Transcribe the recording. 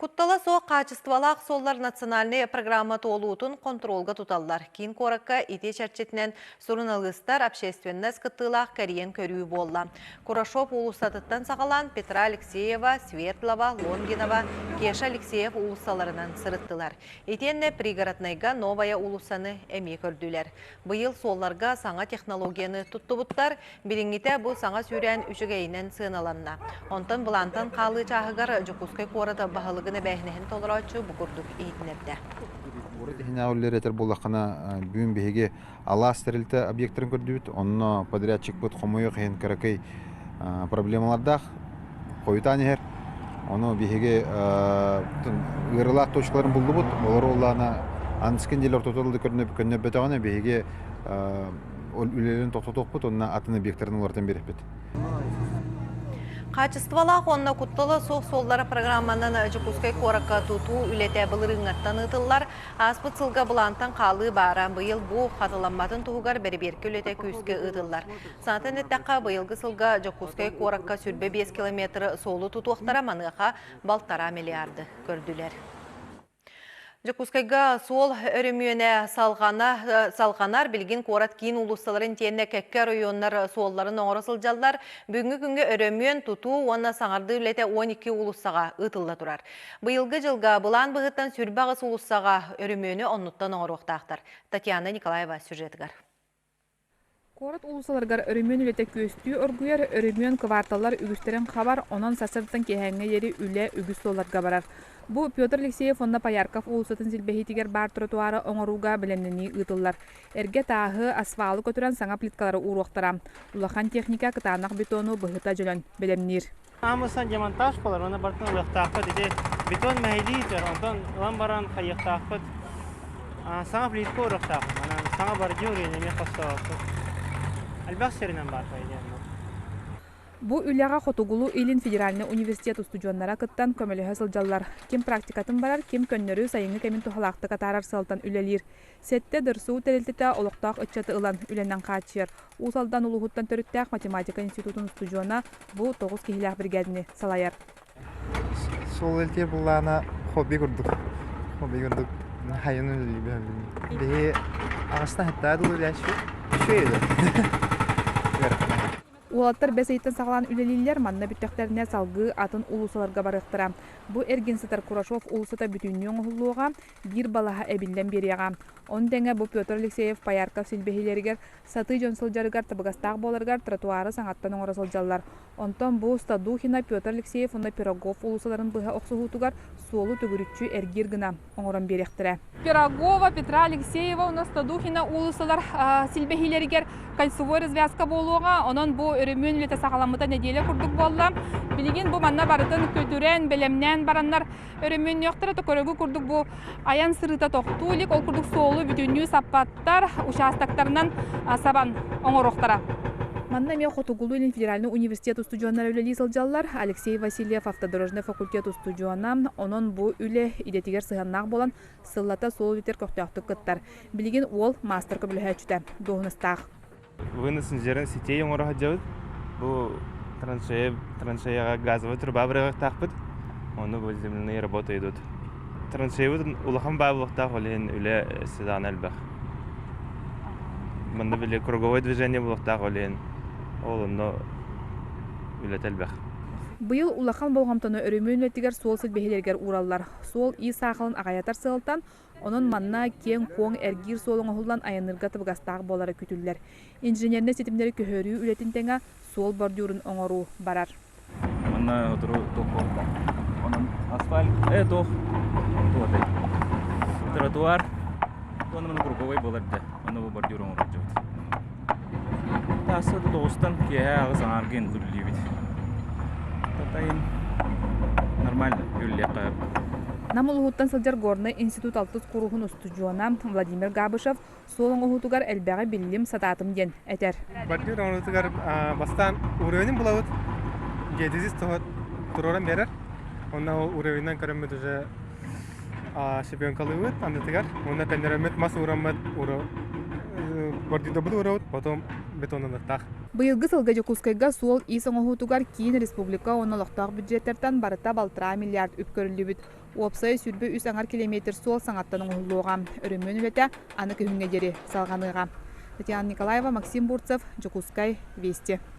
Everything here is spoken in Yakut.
Куттала суох хаачыстыбалаах суоллар национальнай программа туолуутун хонтуруолга туталлар. Киин куоракка ити чэрчитинэн суруналыыстар общественность кыттыылаах кэрийэн көрүү буолла. Курашов уулуссатыттан саҕалаан Петра Алексеева, Свердлова, Лонгинова, Кеша Алексеев уулуссаларынан сырыттылар. Итиэннэ Пригороднайга Новая уулуссаны эмиэ көрдүлэр. Быйыл суолларга саҥа технологияны туттубуттар. Билиҥҥитэ бу саҥа сүүрээн үчүгэйинэн сыаналанна. Онтон былаантан хаалыы чааһыгар Дьокуускай куорат баһылыгын эбээһинэһин толорооччу бу курдук иһитиннэрдэ. Куорат иһинээҕи үлэлэр буоллаххына, бүгүн биһиги алаас тэрилтэ объектарын көрдүбүт. Онно подрядчикпыт хомойуох иһин кыракый проблемалардаах хойутаан иһэр. Ону биһиги ыарыылаах точкаларын буллубут. Олору улаана аныгыскы неделя ортотугар көннөрбөтөҕүнэ биһиги үлэлэрин тохтотуохпут уонна атын объектарын уларытан биэриэхпит. Хаачыстыбалаах уонна куттала суох суоллара программанан Дьокуускай куоракка тутуу үлэтэ былырыыҥҥаттан ыытыллар. Ааспыт сылга былаантан хаалыы баара. Быйыл бу хатыламматын туһугар бэрэбиэркэ үлэтэ күүскэ ыытыллар. Санатан эттэххэ, быйылгы сылга Дьокуускай куоракка 25 километр суолу тутуохтара, маныаха балтараа миллиарды көрдүлэр. Дьокуускайга суол өрөмүөнэ салҕана, салҕанар. Билигин куорат киин уулуссаларын тиэннэ кэккэ оройуоннар суолларын оҥоро сылдьаллар. Бүгүҥҥү күҥҥэ өрөмүөн, тутуу уонна саҥардыы үлэтэ 12 уулуссаҕа ыытылла турар. Быйылгы дьылга былаан быһыттан 28 уулуссаҕа өрөмүөнү оннуттан оҥоруохтаахтар. Татьяна Николаева сюжетыгар. Куорат уулуссаларыгар өрөмүөн үлэтэ күөстүү оргуйар, өрөмүөн кварталлар үгүстэрин хабар, онон сарсыардаттан киэһээҥҥэ диэри үлэ үгүс суолларга барар. Бу Петр Алексеев уонна Поярков уулуссатын силбэһиитигэр баар тротуары оҥорууга бэлэмнэнии ыытыллар. Эргэ тааһы, асфалы көтүрэн саҥа плиткалары ууруохтара. Улахан техника кытаанах бетону быһыта дьөлөн бэлэмниир. Аамысан демонтаж буолар, уонна барытын ылыахтаахпыт. Ити бетон мэһэйдии онтон ылан баран хайыахтаахпыт. Саҥа плитка ууруохтаахпыт. Манан саҥа бордюр эмиэ хостоохпут. Элбэх сиринэн баар по идее. Бу үлэҕэ Хотугулуу-Илин федеральнай университет устудьуоннара кыттан көмөлөһө сылдьаллар. Ким практикатын барар, ким көннөрү сайыҥҥы кэмин туһалаахтык атаарар сыалтан үлэлиир. Сэттэ ДРСУ тэрилтэтэ олохтоох ыччаты ылан үлэнэн хааччыйар. Уус Алдан улууһуттан төрүттээх математика институтун устудьуона бу тоҕус киһилээх биригээдэни салайар. Суол илтиир буллаана хобби курдук. Хобби курдук хайын үлэлиибин. Биһи аҕыстан хаттаа дылы үлээччи. Үчүгэй үлэ. Уолаттар бэс ыйыттан саҕалаан үлэлииллэр, манна бүттэхтэринэ салгыы атын уулуссаларга барыахтара. Бу эргин сытар Курашов уулуссата бүтүннүү оҥоһуллуоҕа, биир балаһа эбиллэн биэриэҕэ. Ону тэҥэ бу Петр Алексеев Поярков силбэһиилэригэр сатыы дьон сылдьарыгар табыгастаах буоларыгар тротуары саҥаттан оҥоро сылдьаллар. Онтон бу Стадухина, Петр Алексеев уонна Пирогов уулуссаларын быһа охсуһуутугар суолу төгүрүччү эргиир гына оҥорон биэриэхтэрэ. Пирогова, Петра Алексеева уонна Стадухина уулуссалар силбэһиилэригэр кольцевой развязка буолуоҕа. Онон бу өрөмүөн үлэтэ саҕаламмыта нэдиэлэ курдук буолла. Билигин бу манна барытын көтүрэн, бэлэмнээн бараннар өрөмүөннүөхтэрэ көрөгү курдук бу айан сырыыта тохтуу илик, ол курдук суолу бүтүннүү саппаттар, участоктарынан сабан оҥоруохтара. Манна эмиэ Хотугулуу-Илин федеральнай университет устудьуоннара үлэлии сылдьаллар. Алексей Васильев автодорожнай факультет устудьуона, онон бу үлэ идэтигэр сыһыаннаах буолан, сыллата суол үлэтигэр көхтөөхтүк кыттар. Билигин уол маастар көмөлөһөөччүтэ, дуоһунастаах. Вынос инженерин сетей оҥоро сылдьабыт. Бу траншея, траншеяҕа газовай труба бырыгыахтаахпыт. Ону бу земляные работы идут. Траншеябыт улахан баа буолуохтаах, ол иһин үлэ сезона элбэх. Манна били круговой движение буолуохтаах, ол иһин ол онно үлэтэ элбэх. Быйыл улахан болҕомтону өрөмүөн үлэтигэр суол силбэһиилэригэр уураллар. Суол-иис саахалын аҕайатар сыалтан Онон манна киэҥ-куоҥ эргиир суол оҥоһуллан айанныырга табыгастаах буолара күүтүллэр. Инженернэй ситимнэри көһөрүү үлэтин тэҥэ суол бордюрун оҥоруу барар. Манна сотору туох буолта. Онон асфальт, туох туотай. Тротуар, уонна маны круговой буолар дьэ. Онно бу бордюр оҥорор дьыбыт. Тасса тоҕустан киэһэ аҕыс аҥаарга үллүүбүт. Татайын нормально үллиэххэ. Нам улууһуттан сылдьар Горнай институт алтыс кууруһун устудьуона Владимир Габышев суол оҥоһуутугар элбэҕи биллим, сатаатым диэн этэр. Бордюр оҥоруутугар бастаан уровенин булабыт, геодезист туруоран биэрэр. Онно ол уровенынан көрөммүт уже щебенкалыыбыт аннытыгар уонна көннөрөммүт мас уураммыт бордюрдабыт уурабыт, потом бетоннаныахтаах. Быйылгы сылга Дьокуускайга суол-иис оҥоһуутугар киин республика уонна олохтоох бюджеттартан барыта балтараа миллиард үп көрүллүбүт. Уопсайа 23 аҥар километр суол саҥаттан оҥоһуллуоҕа. Өрөмүөн үлэтэ аны күһүҥҥэ диэри салҕаныаҕа. Татьяна Николаева, Максим Бурцев, Дьокуускай, Вести.